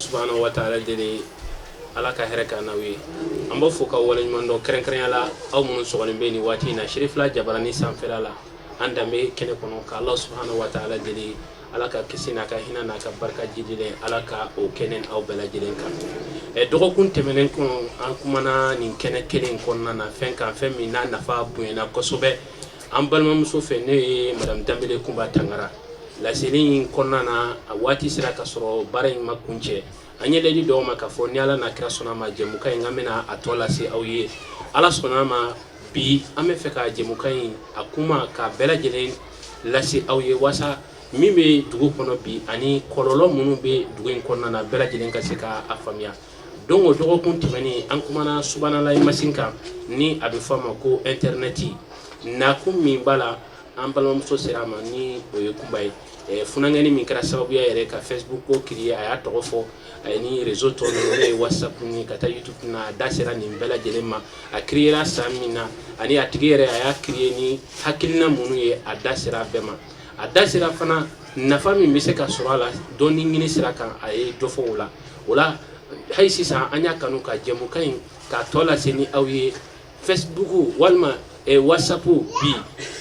Subahana wa taala deli Ala ka hɛrɛ k'an n'aw ye. An b'aw fo ka waleɲuman dɔn kɛrɛnkɛrɛnya la aw minnu sɔgɔlen bɛ nin waati in na Serifila jabarani sanfɛla la an danbe kɛnɛ kɔnɔ ka Ala subahana wa taala deli Ala ka kisi n'a ka hinɛ n'a ka barika jidilen Ala ka o kɛ ne n'aw bɛɛ lajɛlen kan. Ɛ dɔgɔkun tɛmɛnen kɔnɔ an kumana nin kɛnɛ kelen in kɔnɔna na fɛn kan fɛn min n'a nafa bonyana kosɛbɛ an balimamuso fɛ n'o ye madame Danbele Kunba Tangara. Laseli in kɔnɔna na a waati sera ka sɔrɔ baara in ma kuncɛ. An ye layidu d'aw ma k'a fɔ ni Ala n'a kira sɔnna ma jɛmukan in an bɛna a tɔ lase aw ye. Ala sɔnna ma bi an bɛ fɛ ka jɛmukan in a kuma k'a bɛɛ lajɛlen lase aw ye walasa min bɛ dugu kɔnɔ bi ani kɔlɔlɔ minnu bɛ dugu in kɔnɔna na bɛɛ lajɛlen ka se k'a faamuya. Donc o dɔgɔkun tɛmɛnen an kumana subahana masin kan ni a bɛ fɔ a ma ko internet. Nakun min b'a la an balimamuso sera a ma ni o ye Kunba ye. Funankɛnin min kɛra sababuya yɛrɛ ka Facebook ko créer a y'a tɔgɔ fɔ ni réseau tɔ ninnu n'o ye WhatsApp ni ka taa YouTube na a da sera nin bɛɛ lajɛlen ma. A créer san min na ani a tigi yɛrɛ a y'a créer ni hakilina minnu ye a da sera a bɛɛ ma. A da sera fana nafa min bɛ se ka sɔrɔ a la dɔnni ɲini sira kan a ye dɔ fɔ o la. O la hali sisan an y'a kanu ka jɛmukan in k'a tɔ lase ni aw ye Facebook walima WhatsApp bi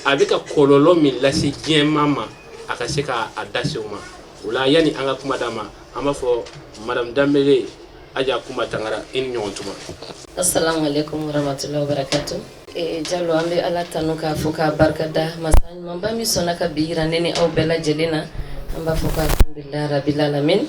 a bɛ ka kɔlɔlɔ min lase diɲɛmaa ma a ka se k'a da se o ma. O la yanni an ka kuma d'a ma an b'a fɔ madame Danbele Aja Kunba Tangara i ni ɲɔgɔn tuma. Assalamu alaikum warahmatullahi wabarakatuh. Jalo an bɛ Ala tanu k'a fo k'a barikada masa ɲumanba min sɔnna ka bi yira ne ni aw bɛɛ lajɛlen na. An b'a fɔ ko alhamdulilahi rabil alamin.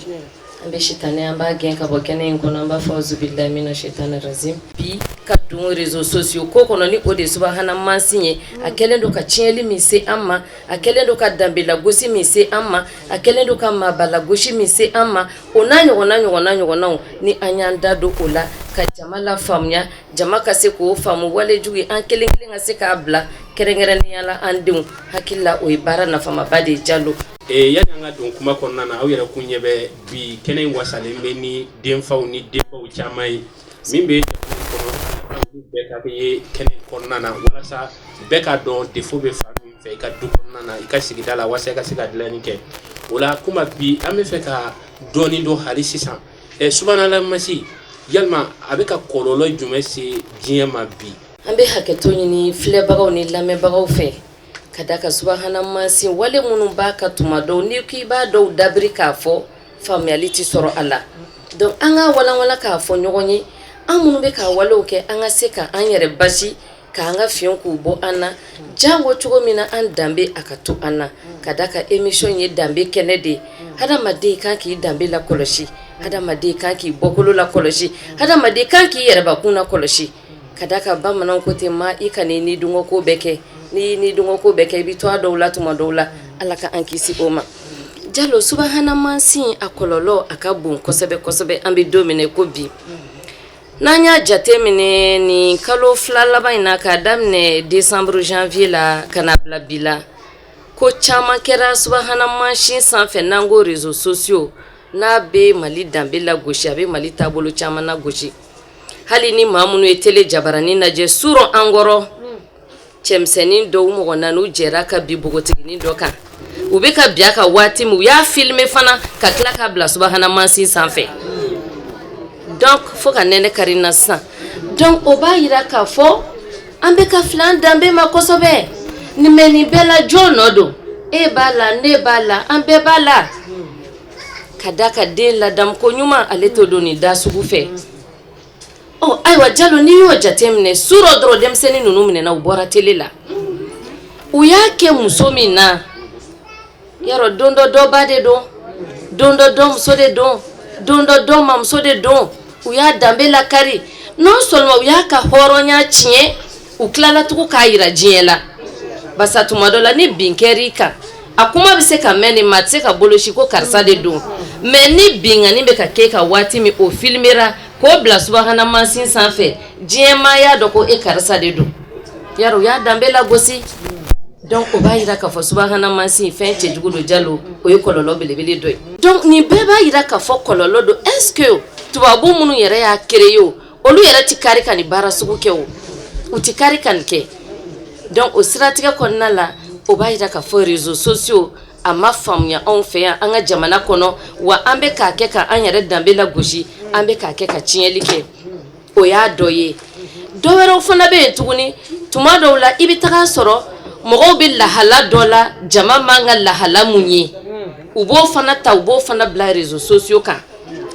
An bɛ sitanɛ an b'a gɛn ka bɔ kɛnɛ in kɔnɔ an b'a fɔ auzubillahi mina shaitani rajim. Bi ka don réseaux sociaux ko kɔnɔ ni o de subahana mansin ye, a kɛlen don ka tiɲɛli min se an ma, a kɛlen don ka danbelagosi min se an ma, a kɛlen don ka maabalagosi min se an ma, o n'a ɲɔgɔnna ɲɔgɔnna ɲɔgɔnnaw, ni an y'an da don o la ka jama lafaamuya, jama ka se k'o faamu, walejugu an kelen kelen ka se k'a bila, kɛrɛnkɛrɛnnenya la an denw hakili la, o ye baara nafamaba de ye Jalo. Yanni an ka don kuma kɔnɔna na, aw yɛrɛ kun ɲɛ bɛ bi kɛnɛ in wasalen bɛ ni denfaw ni denbaw caman ye min bɛ jamana kɔnɔ, olu bɛɛ ka ye kɛnɛ in kɔnɔna na walasa bɛɛ k'a dɔn défaut bɛ fan min fɛ i ka du kɔnɔna na, i ka sigida la, walasa i ka se ka dilanni kɛ. O la kuma bi an bɛ fɛ ka dɔɔnin dɔn hali sisan subahana masi, yalima a bɛ ka kɔlɔlɔ jumɛn se diɲɛ ma bi? An bɛ hakɛto ɲini filɛbagaw ni lamɛnbagaw fɛ ka da ka subahana mansin wale minnu b'a ka tuma dɔw n'i k'i b'a dɔw dabiri k'a fɔ, faamuyali tɛ sɔrɔ a la. Donc an ka walanwala k'a fɔ ɲɔgɔn ye, an minnu bɛ ka walew kɛ, an ka se ka an yɛrɛ basi k'an ka fiɲɛ k'u bɔ an na jango cogo min na an danbe a ka to an na. Ka da ka émission ye danbe kɛnɛ de ye. Hadamaden kan k'i danbe la kɔlɔsi, hadamaden kan k'i bɔkolo la kɔlɔsi, hadamaden kan k'i yɛrɛbakun la kɔlɔsi. Ka da ka bamananw ko ten, ma i ka ni dungɔ ko bɛɛ kɛ, n'i ni dungɔ ko bɛɛ kɛ, i bɛ to a dɔw la tuma dɔw la. Ala ka an kisi o ma. Jalo, subahana mansin a kɔlɔlɔ a ka bon kosɛbɛ kosɛbɛ. An bɛ don min ko bi, n'an y'a jate minɛ nin kalo 2 laban in na, k'a daminɛ décembre, janvier la ka na bila bi la, ko caman kɛra subahana mansin sanfɛ. N'an ko réseaux sociaux, n'a bɛ Mali danbe la gosi, a bɛ Mali taabolo caman na gosi. Hali ni maa minnu ye télé jabaranin lajɛ surɔ, an kɔrɔ cɛmisɛnnin dɔw mɔgɔ naani u jɛra ka bi npogotiginin dɔ kan, u bɛ ka bi a ka waati min, u y'a filmer fana ka tila k'a bila subahana mansin sanfɛ. Donc fo ka nɛnɛ kari na sisan. Donc o b'a yira k'a fɔ an bɛ ka fili an danbe ma kosɛbɛ. Nin mais nin bɛɛ la, jɔn nɔ don? E b'a la, ne b'a la, an bɛɛ b'a la. Ka da ka den ladamu ko ɲuman, ale t'o don nin da sugu fɛ. Ɔ ayiwa Jalo, n'i y'o jateminɛ surɔ dɔrɔn, denmisɛnnin ninnu minɛna, u bɔra télé la, u y'a kɛ muso min na, yarɔ don dɔ dɔ ba de don, don dɔ dɔ muso de don, don dɔ dɔ mamuso de don. U y'a danbe lakari. Non seulement u y'a ka hɔrɔnya tiɲɛ, u tilala tugun k'a yira diɲɛ la. Barisa tuma dɔ la, ni bin kɛr'i kan, A kuma bɛ se ka mɛn nin ma, a tɛ se ka bolosi ko karisa de don. Mais ni binkanni bɛ ka kɛ ka waati min, o filmera k'o bila subahana mansin sanfɛ, diɲɛ maa y'a dɔn ko e karisa de don. Yarɔ, u y'a danbe lagosi. Donc o b'a jira k'a fɔ subahana mansin fɛn cɛjugu don. Jalo, o ye kɔlɔlɔ belebele dɔ ye. Donc nin bɛɛ b'a jira k'a fɔ kɔlɔlɔ don. Est ce que tubabu minnu yɛrɛ y'a créé o, olu yɛrɛ tɛ kari ka nin baara sugu kɛ? O u tɛ kari ka nin kɛ. Donc o siratigɛ kɔnɔna la, o b'a jira k'a fɔ réseaux sociaux a ma faamuya anw fɛ yan, an ka jamana kɔnɔ wa. An bɛ k'a kɛ ka an yɛrɛ danbe lagosi, an bɛ k'a kɛ ka tiɲɛli kɛ. O y'a dɔ ye. Dɔ wɛrɛw fana bɛ yen tuguni. Tuma dɔw la, i bɛ taga sɔrɔ mɔgɔw bɛ lahala dɔ la, jama man ka lahala mun ye, u b'o fana ta, u b'o fana bila réseaux sociaux kan.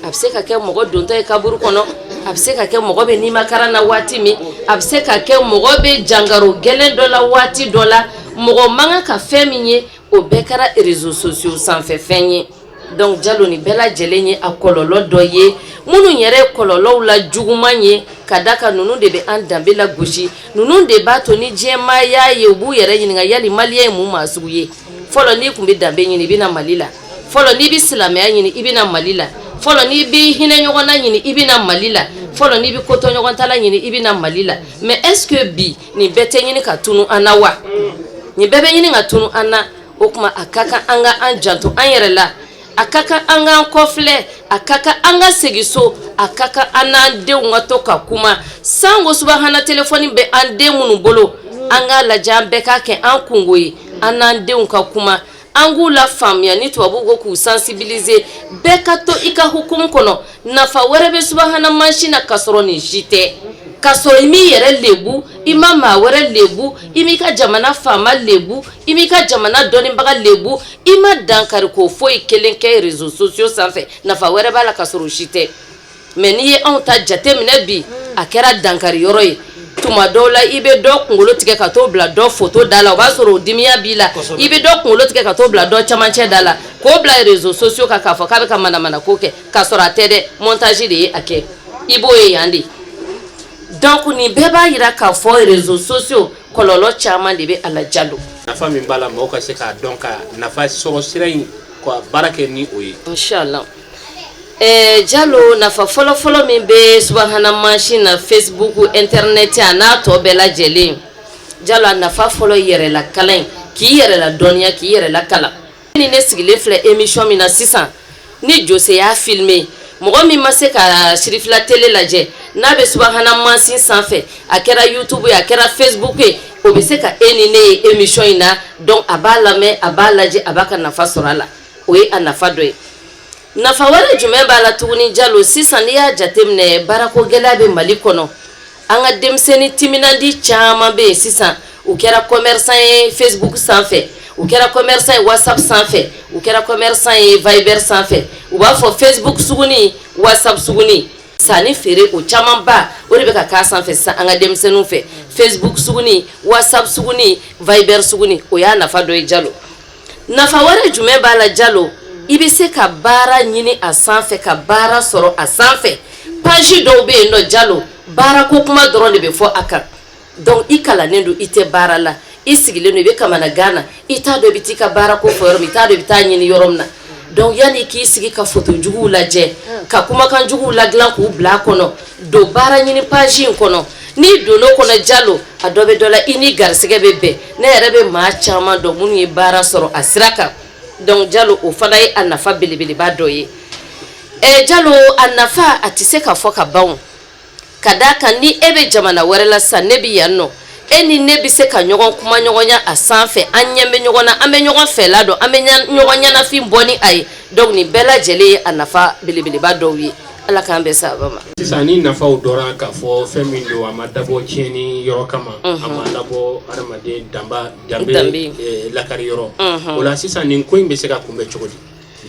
A bɛ se ka kɛ mɔgɔ dontɔ ye kaburu kɔnɔ, a bɛ se ka kɛ mɔgɔ bɛ nimakaran na waati min, a bɛ se ka kɛ mɔgɔ bɛ jangaro gɛlɛn dɔ la waati dɔ la, mɔgɔ man kan ka fɛn min ye, o bɛɛ kɛra réseaux sociaux sanfɛ fɛn ye. Donc Jalo, nin bɛɛ lajɛlen ye a kɔlɔlɔ dɔ ye, minnu yɛrɛ ye kɔlɔlɔw la juguman ye, ka da kan ninnu de bɛ an danbe la gosi, ninnu de b'a to ni diɲɛmaa y'a ye, u b'u yɛrɛ ɲininka yali malien ye mun maa sugu ye. Fɔlɔ, n'i tun bɛ danbe ɲini, i bɛ na Mali la. Fɔlɔ, n'i bɛ silamɛya ɲini, i bɛ na Mali la. Fɔlɔ, n'i bɛ hinɛ ɲɔgɔn na ɲini, i bɛ na Mali la. Fɔlɔ, n'i bɛ kotɔɲɔgɔntala ɲini, i bɛ na Mali la. Mais est ce que bi nin bɛɛ tɛ ɲini ka tunu an na wa? Nin bɛɛ bɛ ɲini ka tunu an na. O tuma a ka kan an ka an janto an yɛrɛ la, a ka kan an k'an kɔfilɛ, a ka kan an ka segin so, a ka kan an n'an denw ka to ka kuma. Sango subahana telefɔni bɛ an den minnu bolo, an k'a lajɛ, an bɛɛ k'a kɛ an kungo ye, an n'an denw ka kuma, an k'u la faamuya. Ni tubabuw ko k'u sensibiliser, bɛɛ ka to i ka hukumu kɔnɔ. Nafa wɛrɛ bɛ subahana mansin na ka sɔrɔ nin si tɛ, ka sɔrɔ i m'i yɛrɛ lebu, i ma maa wɛrɛ lebu, i m'i ka jamana faama lebu, i m'i ka jamana dɔnnibaga lebu, i ma dankari ko foyi kelen kɛ réseaux sociaux sanfɛ. Nafa wɛrɛ b'a la ka sɔrɔ o si tɛ. Mais n'i ye anw ta jateminɛ bi, a kɛra dankari yɔrɔ ye. Tuma dɔw la, i bɛ dɔ kunkolo tigɛ ka t'o bila dɔ photo da la, o b'a sɔrɔ o dimiya b'i la. I bɛ dɔ kunkolo tigɛ ka t'o bila dɔ camancɛ da la, k'o bila réseaux sociaux kan, k'a fɔ k'a bɛ ka manamana ko kɛ, k'a sɔrɔ a tɛ dɛ, montage de ye a kɛ. I b'o ye yan de. Donc nin bɛɛ b'a jira k'a fɔ réseaux sociaux kɔlɔlɔ caman de bɛ a la, Jalo. Nafa min b'a la, mɔgɔw ka se k'a dɔn ka nafa sɔrɔ sira in ka baara kɛ ni o ye. Inshallah. Jalo, nafa fɔlɔfɔlɔ min bɛ subahana mansin na, Facebook, internet, a n'a tɔ bɛɛ lajɛlen, Jalo, a nafa fɔlɔ yɛrɛla kalan ye, k'i yɛrɛ la dɔnniya, k'i yɛrɛ la kalan. Ni ne sigilen filɛ émission min na sisan, ni Jose y'a filmer, mɔgɔ min ma se ka Sirifila télé lajɛ, n'a bɛ subahana mansin sanfɛ, a kɛra YouTube ye, a kɛra Facebook ye, o bɛ se ka e ni ne ye émission in na. Donc a b'a lamɛn, a b'a lajɛ, a b'a ka nafa sɔrɔ a la. O ye a nafa dɔ ye. Nafa wɛrɛ jumɛn b'a la tuguni, Jalo? Sisan, n'i y'a jateminɛ, baarako gɛlɛya bɛ Mali kɔnɔ. An ka denmisɛnnin timinandi caman bɛ yen sisan, u kɛra commerçant ye Facebook sanfɛ, u kɛra commerçant ye WhatsApp sanfɛ, u kɛra commerçant ye Viber sanfɛ. U b'a fɔ Facebook suguni, WhatsApp suguni, sanni feere, o camanba o de bɛ ka k'a sanfɛ sisan an ka denmisɛnninw fɛ. Facebook suguni, WhatsApp suguni, Viber suguni, o y'a nafa dɔ ye, Jalo. Nafa wɛrɛ jumɛn b'a la, Jalo? I bɛ se ka baara ɲini a sanfɛ, ka baara sɔrɔ a sanfɛ. Page dɔw bɛ yen nɔ, Jalo, baarako kuma dɔrɔn de bɛ fɔ a kan. Donc i kalannen don, i tɛ baara la, i sigilen don, i bɛ kamana gan na, i t'a dɔn i bɛ t'i ka baarako fɔ yɔrɔ min, i t'a dɔn i bɛ taa ɲini yɔrɔ min na. Donc yanni k'i sigi ka photo juguw lajɛ, ka kumakan juguw ladilan k'u bila a kɔnɔ, don baara ɲini page in kɔnɔ. N'i donn'o kɔnɔ, Jalo, a dɔ bɛ dɔ la, i ni garisɛgɛ bɛ bɛn. Ne yɛrɛ bɛ maa caman dɔn minnu ye baara sɔrɔ a sira kan. Donc Jalo, o fana ye a nafa belebeleba dɔ ye. Jalo, a nafa a tɛ se ka fɔ ka ban, ka d'a kan ni e bɛ jamana wɛrɛ la sisan, ne bɛ yan nɔ, e ni ne bɛ se ka ɲɔgɔn kuma ɲɔgɔnya a sanfɛ. An ɲɛ bɛ ɲɔgɔn na, an bɛ ɲɔgɔn fɛla dɔn, an bɛ ɲɔgɔn ɲɛnafin bɔ ni a ye. Donc nin bɛɛ lajɛlen ye a nafa belebeleba dɔw ye. Ala k'an bɛn sababa ma. Sisan, ni nafaw dɔra k'a fɔ fɛn min don, a ma dabɔ tiɲɛni yɔrɔ kama, a ma dabɔ adamaden danba danbe lakari yɔrɔ o la, sisan nin ko in bɛ se ka kunbɛn cogo di?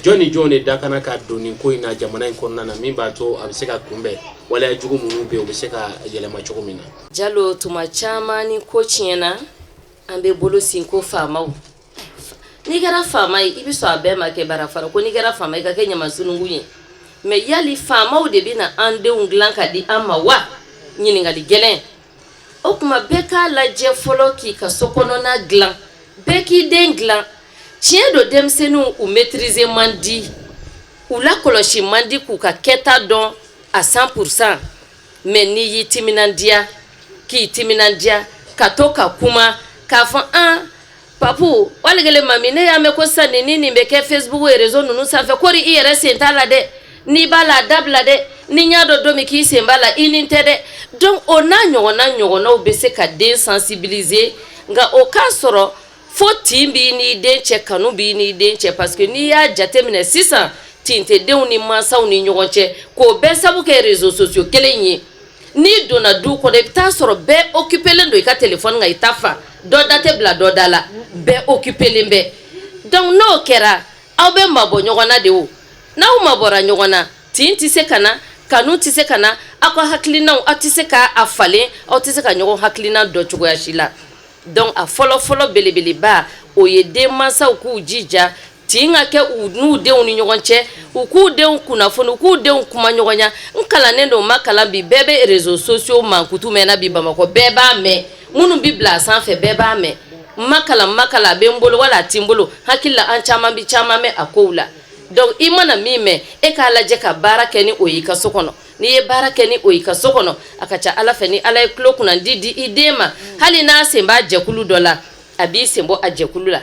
Jɔn ni jɔn de dakana ka don nin ko in na jamana in kɔnɔna na, min b'a to a bɛ se ka kunbɛn, waleya jugu minnu bɛ yen, o bɛ se ka yɛlɛma cogo min na? Jalo, tuma caman ni ko tiɲɛna, an bɛ bolo sin ko faamaw. N'i kɛra faama ye, i bɛ sɔn a bɛɛ ma kɛ bara fara ko n'i kɛra faama ye, i ka kɛ ɲama sununkun ye. Mais yali faamaw de bɛ na an denw dilan ka di an ma wa? Ɲininkali gɛlɛn. O tuma bɛɛ k'a lajɛ fɔlɔ k'i ka so kɔnɔna dilan, bɛɛ k'i den dilan. Tiɲɛ don, denmisɛnninw u maîtriser man di, u lakɔlɔsi man di k'u ka kɛta dɔn à 100%. Mais n'i y'i timinandiya, k'i timinandiya ka to ka kuma k'a fɔ an papu wali kelen mami, ne y'a mɛn ko sisan nin ni nin bɛ kɛ Facebook réseau ninnu sanfɛ, kori i yɛrɛ sen t'a la dɛ? N'i b'a la, a dabila dɛ. Ni n y'a dɔn don min k'i sen b'a la, i ni tɛ dɛ. Donc o n'a ɲɔgɔnna ɲɔgɔnnaw bɛ se ka den sensibiliser, nka o k'a sɔrɔ fo tin b'i n'i den cɛ, kanu b'i n'i den cɛ, parce que n'i y'a jateminɛ sisan, tin tɛ denw ni mansaw ni ɲɔgɔn cɛ, k'o bɛɛ sabu kɛ réseaux sociaux kelen ye. N'i donna du kɔnɔ, i bɛ taa sɔrɔ bɛɛ occupélen don i ka téléphone kan, i ta fa dɔ da tɛ bila dɔ da la, bɛɛ occupélen bɛ. Donc n'o kɛra, aw bɛ mabɔ ɲɔgɔn na de. O n'aw mabɔra ɲɔgɔn na, tin tɛ se ka na, kanu tɛ se ka na, aw ka hakilinaw, aw tɛ se k'a falen, aw tɛ se ka ɲɔgɔn hakilina dɔn cogoya si la. Donc a fɔlɔ fɔlɔ belebeleba, o ye denmansaw k'u jija tin ka kɛ u n'u denw ni ɲɔgɔn cɛ, u k'u denw kunnafoni, u k'u denw kuma ɲɔgɔnya. N kalannen don, ma kalan, bi bɛɛ bɛ réseaux sociaux mankutu mɛn na bi Bamakɔ, bɛɛ b'a mɛn, minnu bi bila a sanfɛ, bɛɛ b'a mɛn. Ma kalan, ma kalan, a bɛ n bolo wala a ti n bolo, hakili la an caman bi caman mɛn a kow la. Donc i mana min mɛn, e k'a lajɛ ka baara kɛ ni o ye i ka so kɔnɔ. N'i ye baara kɛ ni o ye i ka so kɔnɔ, a ka ca Ala fɛ, ni Ala ye tulo kunnandi di i den ma, hali n'a sen b'a jɛkulu dɔ la, a b'i sen bɔ a jɛkulu la.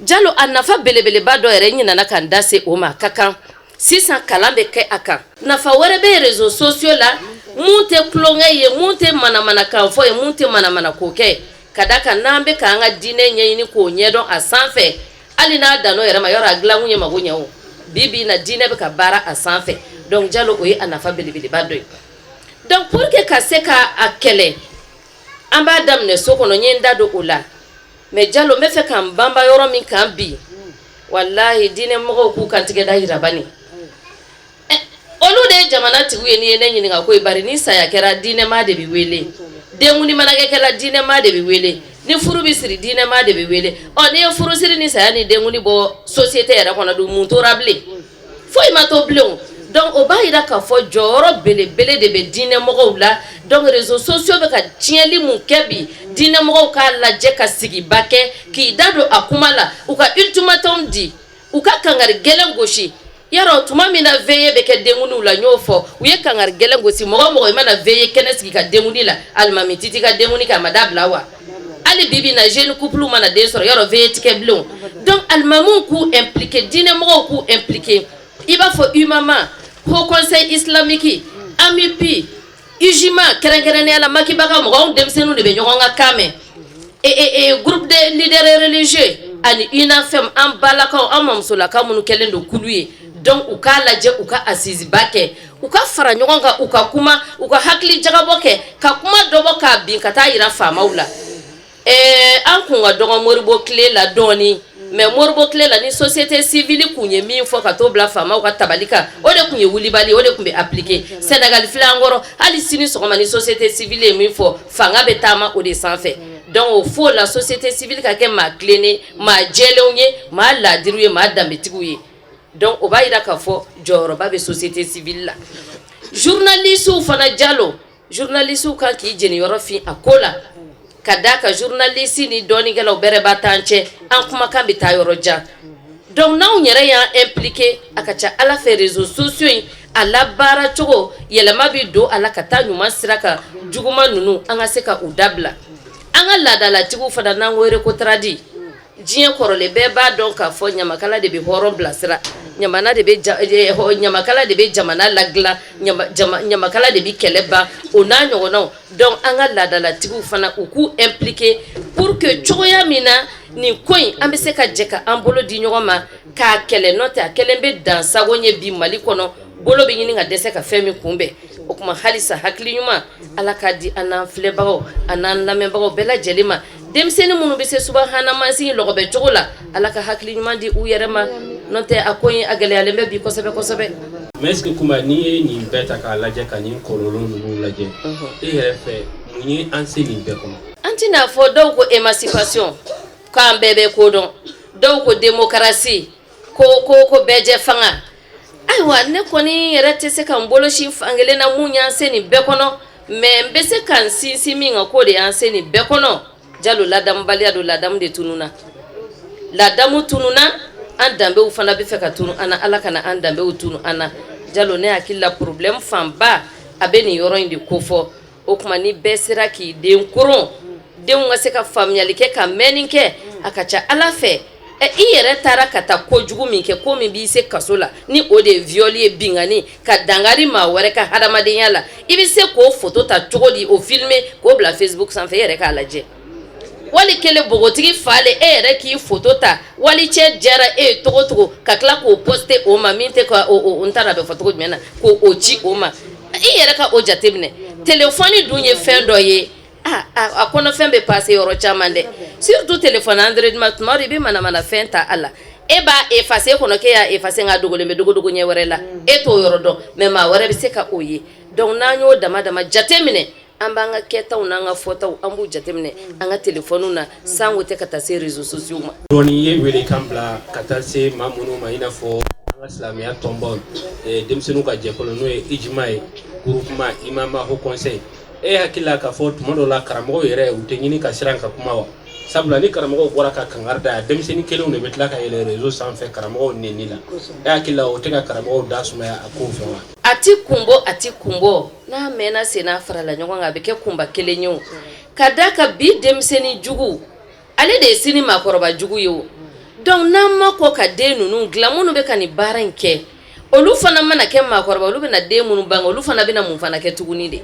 Jalo, a nafa belebeleba dɔ yɛrɛ, n ɲinɛna ka n da se o ma. A ka kan sisan kalan bɛ kɛ a kan. Nafa wɛrɛ bɛ réseaux sociaux la mun tɛ tulonkɛ ye, mun tɛ manamanakan fɔ ye, mun tɛ manamanako kɛ, ka da kan n'an bɛ k'an ka diinɛ ɲɛɲini k'o ɲɛdɔn a sanfɛ. Hali n'a dan'o yɛrɛ ma, yɔrɔ a dilankun ye mago ɲɛ o. Bi bi in na, diinɛ bɛ ka baara a sanfɛ. Donc Jalo, o ye a nafa belebeleba dɔ ye. Donc pour que ka se ka a kɛlɛ, an b'a daminɛ so kɔnɔ, n ye n da don o la. Mais Jalo, n bɛ fɛ ka n banba yɔrɔ min kan bi, walahi, diinɛ mɔgɔw k'u kantigɛ da yira bani. Olu de ye jamana tigiw ye. N'i ye ne ɲininka ko ye, bari ni saya kɛra, diinɛmaa de bɛ wele, denkundi mana kɛ kɛla, diinɛmaa de bɛ wele, ni furu bɛ siri, diinɛmaa de bɛ wele. Ɔ, n'i ye furusiri ni saya ni denkundi bɔ société yɛrɛ kɔnɔ dun, mun tora bilen? Foyi ma to bilen o. Donc o b'a yira k'a fɔ jɔyɔrɔ belebele de bɛ diinɛmɔgɔw la. Donc réseaux sociaux bɛ ka tiɲɛli mun kɛ bi, diinɛmɔgɔw k'a lajɛ ka sigiba kɛ k'i da don a kuma la, u ka ultimatum di, u ka kangari gɛlɛn gosi. Yarɔ, tuma min na veillée bɛ kɛ denkundiw la, n y'o fɔ, u ye kangari gɛlɛn gosi: mɔgɔ o mɔgɔ i mana veillée kɛnɛ sigi ka denkundi la, alimami titi ka denkundi kɛ, a ma dabila wa? Hali bi bi na, jeune couple mana den sɔrɔ, yarɔ veillée ti kɛ bilen o. Donc alimamuw k'u impliqué, diinɛmɔgɔw k'u impliqué, i b'a fɔ UMAMA, Haut Conseil islamique, AMUPI, UJIMA, kɛrɛnkɛrɛnnenya la Makiba ka mɔgɔw, anw denmisɛnninw de bɛ ɲɔgɔn ka kan mɛn, groupe de leaders religieux ani UNAFEM, an balakaw, an mamusolakaw minnu kɛlen don kulu ye. Donc u k'a lajɛ, u ka assise ba kɛ, u ka fara ɲɔgɔn kan, u ka kuma, u ka hakili jagabɔ kɛ, ka kuma dɔ bɔ k'a bin ka taa yira faamaw la. An kun ka dɔgɔ Modibo tile la dɔɔni, mais Modibo tile la, ni société civile kun ye min fɔ ka t'o bila faamaw ka tabali kan, o de kun ye wulibali, o de kun bɛ appliquer. Sénégal filɛ an kɔrɔ, hali sini sɔgɔma, ni société civile ye min fɔ, fanga bɛ taama o de sanfɛ. Donc o fo la société civile ka kɛ maa tilennen, maa jɛlenw ye, maa laadiriw ye, maa danbetigiw ye. Donc o b'a yira k'a fɔ jɔyɔrɔba bɛ société civile la. Journalistes fana, Jalo, journalistes kan k'i jeniyɔrɔ fin a ko la, ka d'a kan journaliste ni dɔnnikɛlaw bɛrɛ ba t'an cɛ, an kumakan bɛ taa yɔrɔ jan. Donc n'anw yɛrɛ y'an impliqué, a ka ca Ala fɛ, réseaux sociaux in a labaara cogo yɛlɛma bɛ don a la ka taa ɲuman sira kan, juguman ninnu an ka se ka u dabila. An ka laadalatigiw fana, n'an ko recotradi, diɲɛ kɔrɔlen bɛɛ b'a dɔn k'a fɔ ɲamakala de bɛ hɔrɔn bilasira, ɲamana de bɛ ɲamakala de bɛ jamana ladilan, ɲamakala de bɛ kɛlɛ ban, o n'a ɲɔgɔnnaw. Donc an ka laadalatigiw fana, u k'u impliqué pour que cogoya min na nin ko in, an bɛ se ka jɛ ka an bolo di ɲɔgɔn ma k'a kɛlɛ. N'o tɛ, a kɛlen bɛ dansago ye bi Mali kɔnɔ, bolo bɛ ɲini ka dɛsɛ ka fɛn min kunbɛn. O tuma halisa hakili ɲuman, Ala k'a di an n'an filɛbagaw, an n'an lamɛnbagaw bɛɛ lajɛlen ma. Denmisɛnnin minnu bɛ se subahana mansin lɔgɔbɛ cogo la, Ala ka hakili ɲuman di u yɛrɛ ma. N'o tɛ, a ko in a gɛlɛyalen bɛ bi kosɛbɛ kosɛbɛ. Mais est ce que Kunba, n'i ye nin bɛɛ ta k'a lajɛ, ka nin kɔlɔlɔ ninnu lajɛ, e yɛrɛ fɛ, mun ye an se nin bɛɛ kɔnɔ? An tɛna fɔ, dɔw ko émancipation, k'an bɛɛ bɛ ko dɔn, dɔw ko démocratie, ko bɛɛjɛ fanga. Ayiwa, ne kɔni yɛrɛ tɛ se ka n bolo sin fankelen na mun y'an se nin bɛɛ kɔnɔ, mais n bɛ se ka n sinsin min kan, k'o de y'an se nin bɛɛ kɔnɔ. Jalo, ladamubaliya don, ladamu de tununna. Ladamu tununna, an danbew fana bɛ fɛ ka tunu an na. Ala kana an danbew tunu an na. Jalo, ne hakili la, problème fanba a bɛ nin yɔrɔ in de kofɔ. O tuma ni bɛɛ sera k'i den koron, denw ka se ka faamuyali kɛ ka mɛnni kɛ, a ka ca Ala fɛ, i yɛrɛ taara ka taa kojugu min kɛ, ko min b'i se kaso la, ni o de ye viol ye, binkanni, ka dankari maa wɛrɛ ka hadamadenya la, i bɛ se k'o photo ta cogo di, o filmer k'o bila Facebook sanfɛ, e yɛrɛ k'a lajɛ? Wali kelen npogotigi fa le, e yɛrɛ k'i photo ta, wali cɛ diyara e ye cogo cogo, ka tila k'o poster o ma, min tɛ ka o n t'a dɔn a bɛ fɔ cogo jumɛn na, k'o ci o ma, i yɛrɛ ka o jateminɛ. Téléphone dun ye fɛn dɔ ye, a kɔnɔfɛn bɛ passer yɔrɔ caman dɛ, surtout téléphone Android ma. Tuma dɔ i bɛ manamana fɛn ta a la, e b'a effacer kɔnɔ k'e y'a effacer, nka a dogolen bɛ dogodogo ɲɛ wɛrɛ la, e t'o yɔrɔ dɔn, mais maa wɛrɛ bɛ se ka o ye. Donc n'an y'o dama dama jateminɛ, an b'an ka kɛtaw n'an ka fɔtaw, an b'u jateminɛ an ka téléphone na, sango tɛ ka taa se réseaux sociaux ma. Dɔɔni ye welekan bila ka taa se maa minnu ma, i n'a fɔ an ka silamɛya tɔnbaw, denmisɛnninw ka jɛkulu, n'o ye ijima ye, groupement imama, haut conseil. E hakili la k'a fɔ tuma dɔ la karamɔgɔw yɛrɛ, u tɛ ɲini ka siran ka kuma wa? Sabula ni karamɔgɔw bɔra ka kangari da yan, denmisɛnnin kelenw de bɛ tila ka yɛlɛ réseau sanfɛ karamɔgɔw neni la. E hakili la, o tɛ ka karamɔgɔw da sumaya a kow fɛ wa? A ti kun bɔ, a ti kun bɔ. N'a mɛnna sen n'a farala ɲɔgɔn kan, a bɛ kɛ kunba kelen ye. O ka da ka bi denmisɛnnin jugu, ale de ye sini maakɔrɔba jugu ye. O donc n'an ma kɔ ka den ninnu dilan, minnu bɛ ka nin baara in kɛ, olu fana mana kɛ maakɔrɔba, olu bɛna den minnu bange, olu fana bɛna mun fana kɛ tuguni de?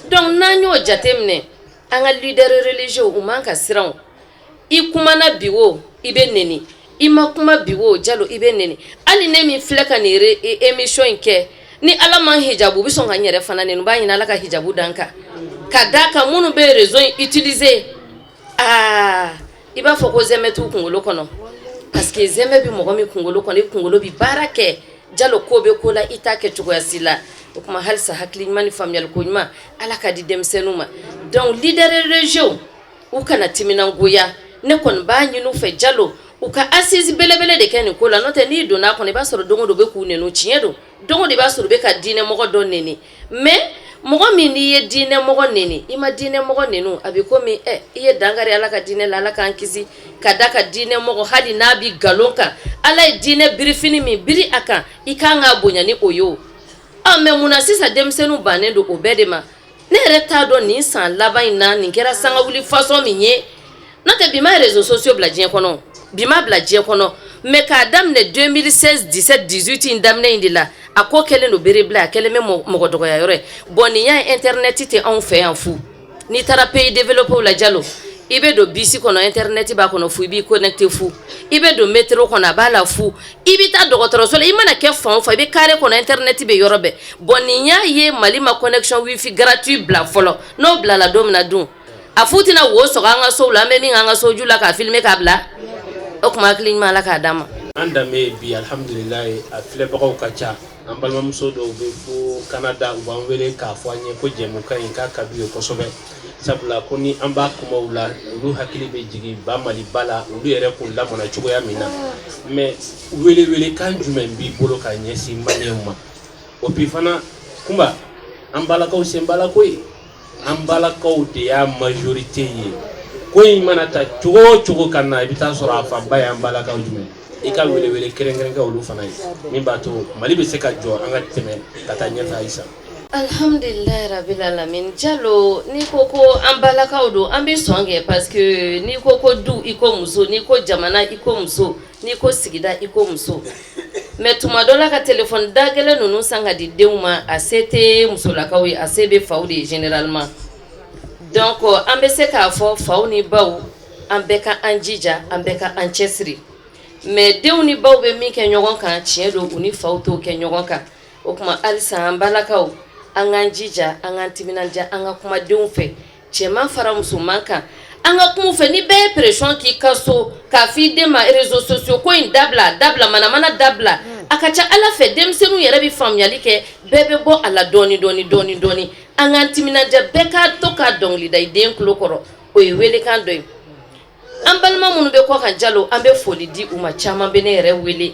Donc n'an y'o jateminɛ, an ka leader religieux, u man ka siran. I kumana bi o, i bɛ neni. I ma kuma bi o, Jalo, i bɛ neni. Hali ne min filɛ ka nin émission in kɛ, ni Ala ma hijabu, u bɛ sɔn ka n yɛrɛ fana neni. U b'a ɲini Ala ka hijabu dan kan, ka d'a kan minnu bɛ réseau in utiliser, aa, i b'a fɔ ko zɛmɛ t'u kunkolo kɔnɔ, parce que zɛmɛ bɛ mɔgɔ min kunkolo kɔnɔ, i kunkolo bɛ baara kɛ. Jalo, ko bɛ ko la, i t'a kɛ cogoya si la. O tuma halisa hakili ɲuman ni faamuyali ko ɲuman, Ala ka di denmisɛnninw ma. Donc leader religieux, u kana timinangoya. Ne kɔni b'a ɲini u fɛ, Jalo, u ka assise belebele de kɛ nin ko la. N'o tɛ, n'i donna a kɔnɔ, i b'a sɔrɔ don o don u bɛ k'u nɛni. Tiɲɛ don, don o don i b'a sɔrɔ u bɛ ka diinɛmɔgɔ dɔ nɛni. Mais mɔgɔ min, n'i ye diinɛmɔgɔ nɛni, i ma diinɛmɔgɔ nɛni, a bɛ komi ɛ i ye dankari Ala ka diinɛ la. Ala k'an kisi ka da ka diinɛmɔgɔ, hali n'a bɛ nkalon kan, Ala ye diinɛ birifini min biri a kan, i kan k'a bonya ni o ye. O ɔ, mais munna sisan denmisɛnninw bannen don o bɛɛ de ma? Ne yɛrɛ t'a dɔn nin san laban in na, nin kɛra sangawuli façon min ye. N'o tɛ, bi ma réseaux sociaux bila diɲɛ kɔnɔ, bi ma bila diɲɛ kɔnɔ, mais k'a daminɛ 2016, 17, 18 in daminɛ in de la, a ko kɛlen don bere bila, a kɛlen bɛ mɔgɔ dɔgɔya yɔrɔ ye. Bon, nin y'a ye, internet tɛ anw fɛ yan fu. N'i taara pays développé la, Jalo, i bɛ don bus kɔnɔ, internet b'a kɔnɔ fu, i b'i connecté fu. I bɛ don métro kɔnɔ, a b'a la fu. I bɛ taa dɔgɔtɔrɔso la, i mana kɛ fan o fan, i bɛ carré kɔnɔ, internet bɛ yɔrɔ bɛɛ. Bon, nin y'a ye, Mali ma connexion wifi gratuit bila fɔlɔ. N'o bilala don min na dun, a fu tɛna wo sɔgɔ an ka sow la, an bɛ min k'an ka soju la k'a filmer k'a bila. O tuma hakili ɲuman, Ala k'a d'an ma. An danbe bi, alihamudulilayi, a filɛbagaw ka ca. An balimamuso dɔw bɛ fo Canada, u b'an wele k'a fɔ an ye ko jɛmukan in k'a ka d'u ye kosɛbɛ, sabula ko ni an b'a kumaw la, olu hakili bɛ jigin ba Maliba la, olu yɛrɛ kun lamɔna cogoya min na. Mais welewelekan jumɛn b'i bolo ka ɲɛsin maliyɛnw ma? O bi fana, Kunba, an balakaw sen b'a la koyi. An balakaw de y'a majorité ye. Ko in mana ta cogo o cogo ka na, i bɛ taa sɔrɔ a fanba y'an balakaw. Jumɛn i ka welewele kɛrɛnkɛrɛn kɛ olu fana ye, min b'a to Mali bɛ se ka jɔ, an ka tɛmɛ ka taa ɲɛfɛ halisa? Alhamdulilayi rabil alamin. Jalo, n'i ko ko an balakaw don, an bɛ sɔn kɛ, parce que n'i ko ko du, i ko muso, n'i ko jamana, i ko muso, n'i ko sigida, i ko muso. Mais tuma dɔ la, ka téléphone da gɛlɛn ninnu san ka di denw ma, a se tɛ musolakaw ye, a se bɛ faw de ye généralement. Donc an bɛ se k'a fɔ faw ni baw, an bɛɛ ka an jija, an bɛɛ ka an cɛsiri. Mais denw ni baw bɛ min kɛ ɲɔgɔn kan, tiɲɛ don, u ni faw t'o kɛ ɲɔgɔn kan. O tuma halisa an balakaw, an k'an jija, an k'an timinandiya, an ka kuma denw fɛ, cɛman fara musoman kan, an ka kuma fɛ. Ni bɛɛ ye pression k'i ka so k'a fɔ i den ma réseaux sociaux ko in dabila, dabila, manamana dabila, a ka ca Ala fɛ, denmisɛnninw yɛrɛ bɛ faamuyali kɛ, bɛɛ bɛ bɔ a la dɔɔni dɔɔni dɔɔni dɔɔni. An k'an timinandiya, bɛɛ k'a to k'a dɔnkili da i den tulo kɔrɔ. O ye welekan dɔ ye. An balima minnu bɛ kɔ kan, Jalo, an bɛ foli di u ma. Caman bɛ ne yɛrɛ wele.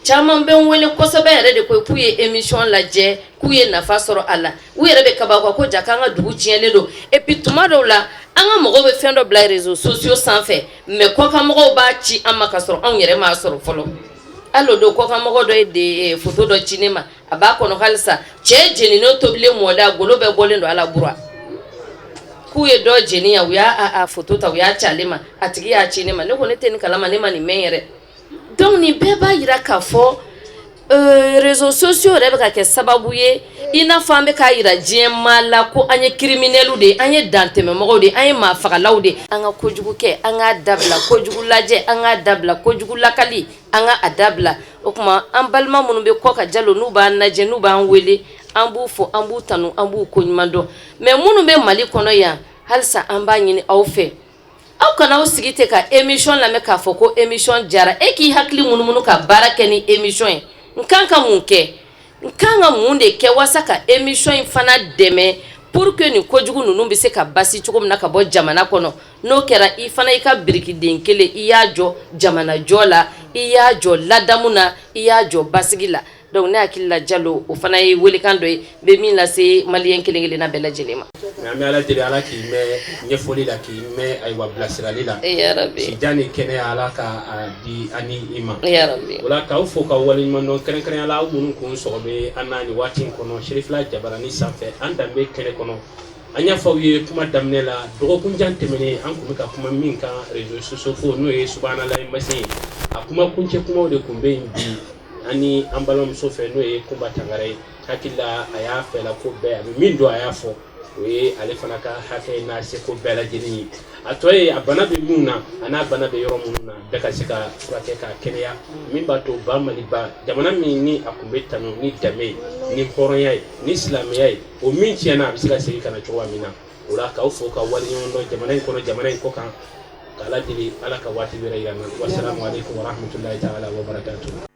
Caman bɛ n wele kosɛbɛ yɛrɛ de ko k'u ye émission lajɛ, k'u ye nafa sɔrɔ a la. U yɛrɛ bɛ kabako ko ja k'an ka dugu tiɲɛlen don. Et puis tuma dɔw la, an ka mɔgɔw bɛ fɛn dɔ bila réseaux sociaux sanfɛ, mais kɔkanmɔgɔw b'a ci an ma ka sɔrɔ anw yɛrɛ m'a sɔrɔ fɔlɔ. Hali o don, kɔkanmɔgɔ dɔ ye de photo dɔ ci ne ma, a b'a kɔnɔ halisa, cɛ jeninen tobilen mɔlen, a golo bɛɛ bɔlen don a la bura, k'u ye dɔ jeni yan, u y'a a photo ta, u y'a ci ale ma, a tigi y'a ci ne ma. Ne ko ne tɛ nin kalama, ne ma nin mɛn yɛrɛ. Donc nin bɛɛ b'a yira k'a fɔ réseaux sociaux yɛrɛ bɛ ka kɛ sababu ye, i n'a fɔ an bɛ k'a yira diɲɛ maa la ko an ye criminels de ye, an ye dantɛmɛmɔgɔw de ye, an ye maafagalaw de ye. An ka kojugu kɛ, an k'a dabila, kojugu lajɛ, an k'a dabila, kojugu lakali, an ka a dabila. O tuma, an balima minnu bɛ kɔ ka jalo, n'u b'an lajɛ, n'u b'an wele, an b'u fo, an b'u tanu, an b'u koɲuman dɔn. Mais minnu bɛ Mali kɔnɔ yan halisa, an b'a ɲini aw fɛ, aw kana aw sigi ten ka émission lamɛn k'a fɔ ko émission jara. E k'i hakili munumunu ka baara kɛ ni émission ye. N kan ka mun kɛ? N kan ka mun de kɛ walasa ka émission in fana dɛmɛ pour que nin kojugu ninnu bɛ se ka basi cogo min na ka bɔ jamana kɔnɔ? N'o kɛra, i fana i ka birikiden kelen, i y'a jɔ jamana jɔ la, i y'a jɔ ladamu na, i y'a jɔ basigi la. Donc ne hakili la, Jalo, o fana ye welekan dɔ ye n bɛ min lase maliyɛn kelen kelenna bɛɛ lajɛlen ma. Mais an bɛ Ala deli, Ala k'i mɛn ɲɛfɔli la, k'i mɛn ayiwa bilasirali la. Yarabi. Sijan ni kɛnɛya, Ala ka a di an ni i ma. Yarabi. O la, k'aw fo ka waleɲuman dɔn, kɛrɛnkɛrɛnnenya la aw minnu kun sɔgɔ bɛ an na nin waati in kɔnɔ Serifila Jabarani sanfɛ, an danbe kɛnɛ kɔnɔ. An y'a fɔ aw ye kuma daminɛ la, dɔgɔkun jan tɛmɛnen, an kun bɛ ka kuma min kan réseaux sociaux ko, n'o ye subahanallahi masin ye, a kuma kuncɛ kumaw de kun bɛ yen bi an ni an balimamuso fɛ, n'o ye Kunba Tangara ye. Hakili la, a y'a fɛla ko bɛɛ, a bɛ min dɔn, a y'a fɔ, o ye ale fana ka hakɛ n'a seko bɛɛ lajɛlen ye. A tɔ ye a bana bɛ mun na, a n'a bana bɛ yɔrɔ minnu na, bɛɛ ka se ka furakɛ k'a kɛnɛya, min b'a to ba Maliba, jamana min ni a kun bɛ tanu ni danbe ye, ni hɔrɔnya ye, ni silamɛya ye, o min tiɲɛna, a bɛ se ka segin ka na cogoya min na. O la, k'aw fo ka waleɲuman dɔn jamana in kɔnɔ, jamana in kɔ kan, k'Ala deli, Ala ka waati wɛrɛ yira n na. Wasalamu aleykum warahmatulahi taala wabarakatuh.